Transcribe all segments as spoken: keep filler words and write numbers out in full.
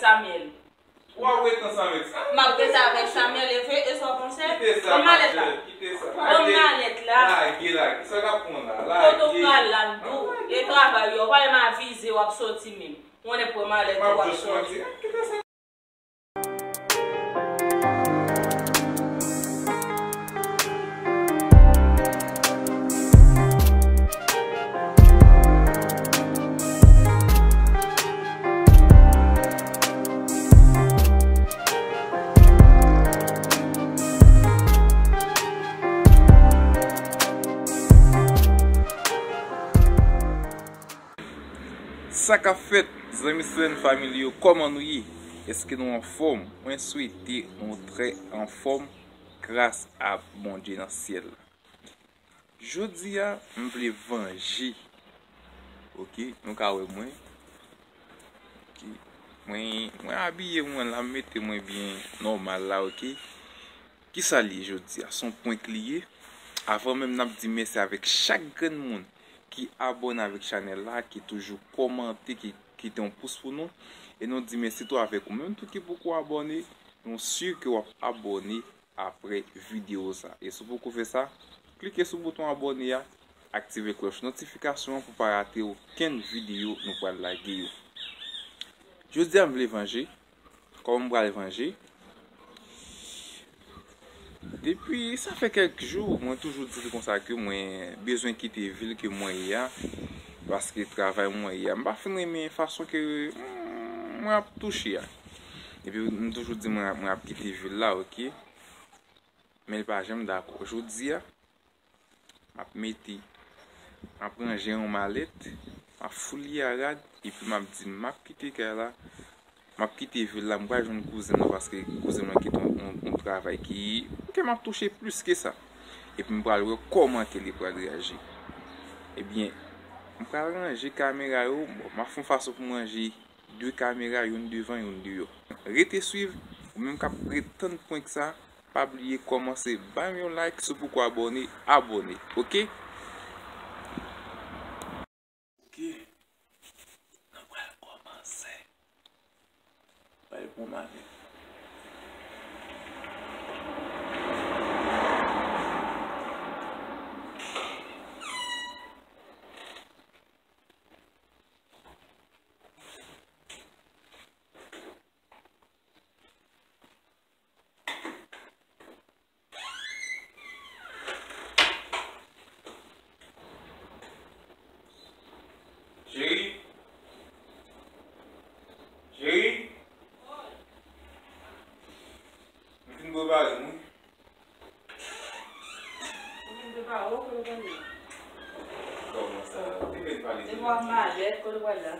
Samuel. W ap ret ansanm avèk Samuel? M ap ret avèk Samuel, e vre, e sa w panse? Kite sa, machè, kite sa. Ban m malèt la. Lage, lage. Sa k ap pran la? Lage. Kote w pral la, m di w? E travay yo, w pale m avize, w ap soti menm. Ou konnen pran malèt ou, w ap soti. Kite sa. Sa k ap fèt, zanmi Seren Family yo, kòman nou ye? Èske nou anfòm? Mwen swete nou trè anfòm gras a Bondye nan syèl la. Jodi a, m vle vanje. Oke, nou ka wè mwen. Oke. Mwen, mwen abiye mwen la, m mete mwen byen nòmal la, oke. Kisa l ye jodi a? Se yon prank li ye. Avan menm n ap di mèsi avèk chak grenn moun ki abòne avèk chanèl la, ki toujou kòmante, ki kite yon pous pou nou. E nou di mèsi tou avèk ou menm tou ki poko abòne. Nou si ke w ap abòne apre videyo sa. E si w poko fè sa, klike sou bouton abòne a, aktive klòch notifikasyon an pou w pa rate okenn videyo nou pral lage yo. Jodi a m vle vanje. Kòman m pral vanje? Depi sa fè kèk jou, mwen toujou di l konsa ke mwen bezwen kite vil ke mwen ye a, paske travay mwen ye a, m pa fin renmen fason ke, mm, mwen ap touche a. Epi m toujou di mwen, mwen ap kite vil la, oke? Men l pa janm dakò. Jodi a, m ap mete, m ap ranje yon malèt, m ap foule a rad, epi m ap di m ap kite kay la, m ap kite vil la, m pral jwenn kouzen mwen, paske kouzen mwen kite yon, yon, yon travay ki, ke m ap touche plis ke sa. Epi m pral wè kòman ke li pral reyaji. Ebyen, m pral ranje kamera yo, bon, m ap fè yon fason pou m ranje de kamera, youn devan, youn deyò. Rete swiv, ou menm k ap ret tann prank sa, pa bliye kòmanse bay m yon like, si w poko abòne, abòne, oke? Oke, nou pral kòmanse. Bay bon mari. Cheri? Cheri? M fin prepare m, wi. Ou fin prepare w, kote w tande? Kòman sa? Te fè n pale de. Depi w ap malèt, kote w pral la?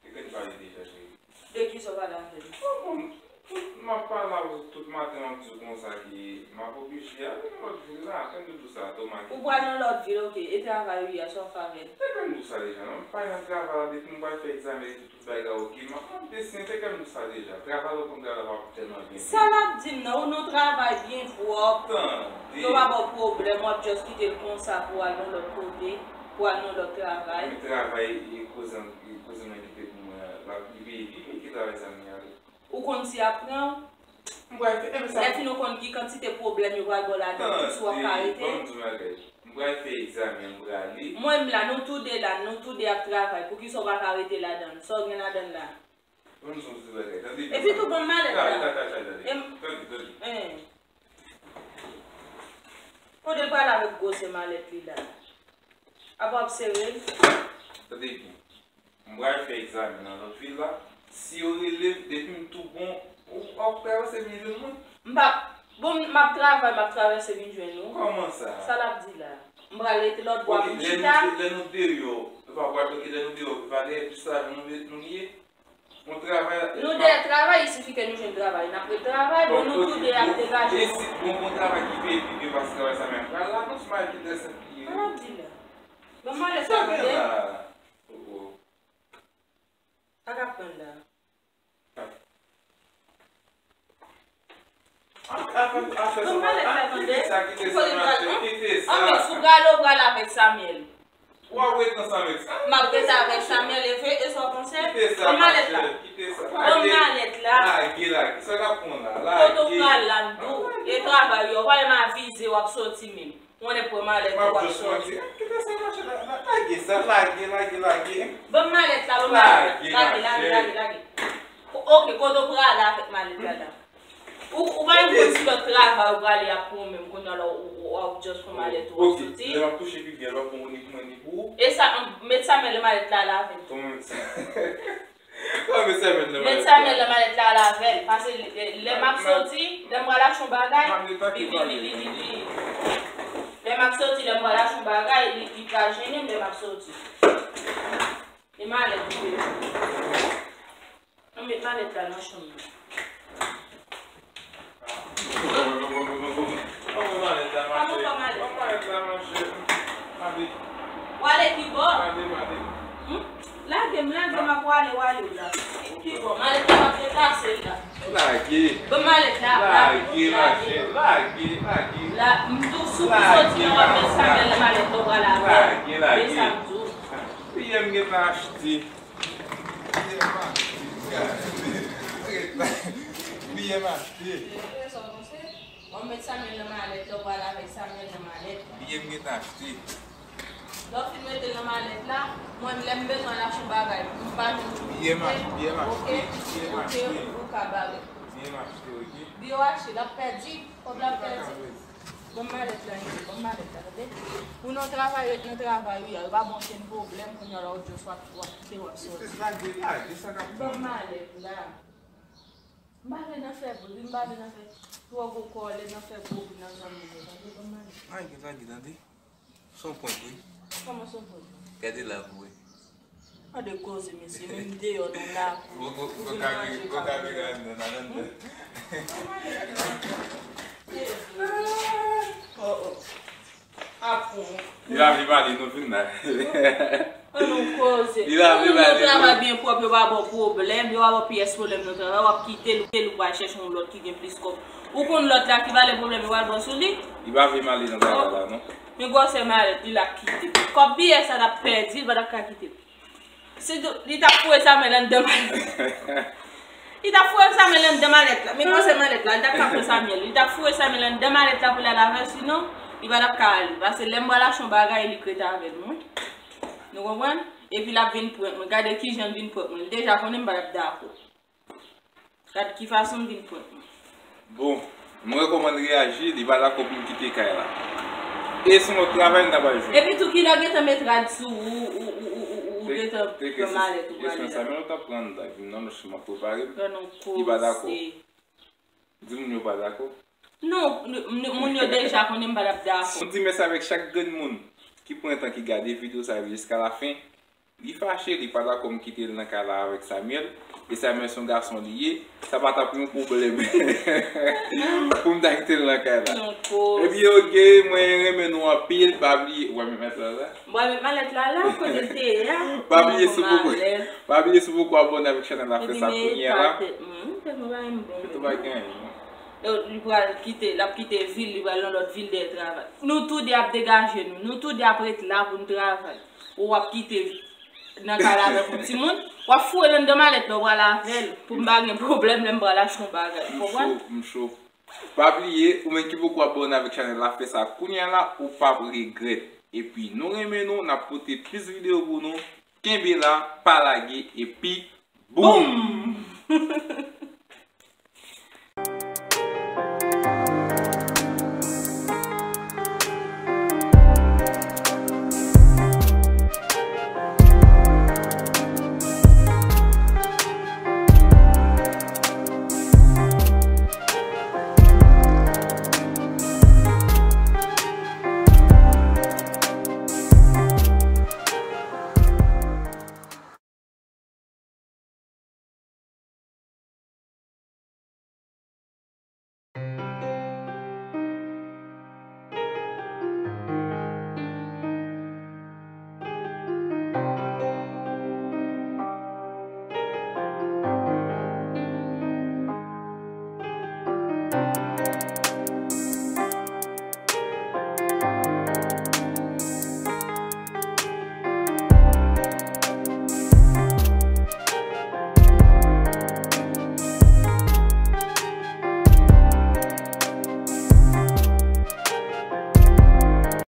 Te fè n pale deja, cheri. De kisa w pale avè m? Bon, bon, tout, m ap pale avè w tout maten, m ap di w konsa ke m ap oblije ale nan lòt vil la, fè m di w sa, Thomas. Ou pral nan lòt vil, oke. E travay ou ye a, sa w fè avè l? Te fè m di w sa deja, non? M pale nan travay la, depi m pral fè egzamen epi tout bagay oke, m ap mande si te fè m di w sa deja. Travay la, ou konn travay la pa tèlman byen. Sa l ap di m nan, ou nan yon travay byen pwòp. Tande. Yo pa ba w pwoblèm, w ap just kite l konsa pou w al nan lòt kote, pou w al nan lòt travay. Men travay, e, kouzen, e, kouzen mwen kite pou mwen, l ap, li peye pi byen ke travay sa m ye a wi. Ou konn si y ap pran w? M pral fè, e, men sa. Lè fin ou konn ki kantite pwoblèm yo pral ba w ladan, si w ap ka rete. Tande, ban m di w yon bagay. M pral fè egzamen, m prale. Mwen m la, nou toude la, nou toude ap travay. Poukisa w pa ka rete ladan l? Sa w gen ladan l la? Ban m di w yon ti bagay, tande byen. Epi tou ban m malèt la. Tande, tande, tande, tande. Tande, tande. Hein. Kote l pral avèk gwosè malèt li la? Apa w ap sere l? Tande byen. M pral fè egzamen nan lòt vil la. Si yo rele m, depi m tou bon, w ap travèse vin jwenn mwen. M p ap, bon, m ap travay, m ap travèse vin jwenn ou. Kòman sa? Sa l ap di la? M pral rete lòt bò a pou m chita. Oke, lè nou, lè nou deyò, nou pa pral, oke, lè nou deyò, pa dèyè plis lajan nou, nou ye? Nou travay. Nou dèyè travay, il suffit ke nou jwenn travay. N ap ret travay, bon, nou toude ap degaje nou. E si bon, bon travay ki peye pi byen pase travay sa, men pral la, non, se malèt ki trè senp li ye. Sa l ap di la? Ban m malèt la, tande. Oh, oh. Sa k ap pran la? Afè, afè, afè sa, kite sa, machè, kite sa. Anben, si w prale, w prale avèk Samuel. W ap ret ansanm avèk Samuel? M ap ret avèk Samuel, e vre, e sa w panse? Kite sa, machè, kite sa. Ban m malèt la. Lage, lage. Sa k ap pran la? Kote w pral la, m di w? E travay yo, w pale m avize, w ap soti menm. Ou konnen pran malèt ou, w ap soti. Kite sa mache la, la, lage sa, lage, lage, lage. Ban m malèt la, ban m malèt la. Lage, lage, lage, lage. Ok, kote w prale avèk malèt la la? Ou, ou pa menm konn si lòt travay ou prale ap pran menm, kounye a la ou, ou, ou just pran malèt ou, w ap soti. Lè m ap touche pi byen, l ap bon ni pou mwen ni pou ou. E sa, met Samuel nan malèt la, la avè m. Kòman met sa? Kòman met Samuel nan malèt la? Met Samuel nan malèt la, la avè l. Paske lè, lè, lè m ap soti, lè m pral achte yon bagay, li, li, li, li, li, li. Lè m ap soti, lè m pral achte yon bagay, li, li pral jennen m lè m ap soti. E malèt li ye. Ann met malèt la nan chanm nan. Ann met malèt la, mache. Ann met malèt la, mache. Mande. W ale ki bò? Mande, mande. Hmm? Lage m, lage m, ap wale, wale w la. Ki, ki bò? Malèt la m ap deplase l la. Lage. Ban m malèt la, lage, lage, lage. Lage, lage. La, m tou sou pou soti an, w ap met Samuel nan malèt la, w pral avè l. Lage, lage. E sa m di w. Biyè m gentan achte. Biyè m achte. Biyè m achte. Bon, met Samuel nan malèt la, w pral avèk Samuel nan malèt la. Biyè m gentan achte. Lè w fin mete l nan malèt la, mwen, lè m bezwen al achte yon bagay, m pa jwenn. Biyè m achte, biyè m achte, biyè m achte. Ok, ok, ou ka bare. Biyè m achte, ok. Biyè w achte, l ap pèdi, kòb la ap pèdi. Ban m malèt la, Enrique, ban m malèt la, tande. Ou nan travay, ret nan travay ou ye a, yo pa bon okenn pwoblèm, kounye a la ou just w ap, w ap kite, w ap soti. Lage, lage, sa k ap pran? Ban m malèt la. M pa vle nan fè bri, m pa vle nan fè twò gwo kòlè, nan fè gwo bri nan zòn mwen yo, tande, ban m malèt. Lage, lage, tande. Se yon prank, wi. Kòman se yon prank? Gade la pou wè. An de koze, mesye, menm deyò nou la pou, pou vin manje kawou. Li pa vle pale, nou vin la. An nou koze. Li pa vle pale, nou. Travay byen pwòp, yo pa ba w pwoblèm, yo pa ba w pyès pwoblèm nan travay, w ap kite l, kite l, ou pral chèche yon lòt ki gen plis kòb. Ou konn lòt la ki ba l pwoblèm, yo pral ba w sou li. Li pa vle pale nan travay la, non. Men gwosè malèt li l ap kite. Kòb biyè sa l ap pèdi, li pa t ap ka kite. Si tou, li t ap foure Samuel anndan malèt. Li t ap foure Samuel anndan malèt la. Men gwosè malèt la, li t ap ka pran Samuel. Li t ap foure Samuel anndan malèt la pou l al avè l, sinon, li pa t ap ka ale. Paske lè m pral achte yon bagay, li k ret avè l, wi. Nou konprann? Epi l ap vin prank mwen. Gade kijan l vin prank mwen. Li deja konnen m pa t ap dakò. Gad ki fason l vin prank mwen. Bon, m wè kòman l reyaji, li pa dakò pou m kite kay la. E se yon lòt travay m ta pral jwenn. Epi tou, kilè w gentan met rad sou ou, ou, ou gentan pran malèt ou prale la? Sa, men w t ap pran anndan, vin nan, paske m ap prepare m. Li pa dakò. Di moun yo pa dakò. Non, n-, n-, moun yo deja konnen m pa t ap dakò. M di mèsi avèk chak grenn moun ki pran tan ki gade videyo sa a jiska lafen. Li fache, li pa dakò m kite l nan kay la avèk Samuel. E Samuel se yon gason li ye, sa pa t ap yon pwoblèm pou m ta kite l nan kay la. Epi oke, mwen renmen nou anpil, pa bliye, w ap met malèt la la? Bon, met malèt la la, kote l te ye a? Pa bliye si w poko, pa bliye si w poko abòne avèk chanèl la, fè sa kounye a la. Li pral kite, l ap kite vil, li pral nan lòt vil dèyè travay. Nou toude ap degaje nou, nou toude ap ret la pou n travay. Ou w ap kite nan kay la avèk yon timoun, w ap foure l anndan malèt la, w pral avè l, pou m pa gen pwoblèm lè m pral achte yon bagay. Ou konprann? M cho, m cho. Pa bliye, ou menm ki poko abòne avèk chanèl la, fè sa kounye a la, ou p ap regrèt. Epi nou renmen nou, n ap pote plis videyo pou nou. Kenbe la, pa lage, epi boum!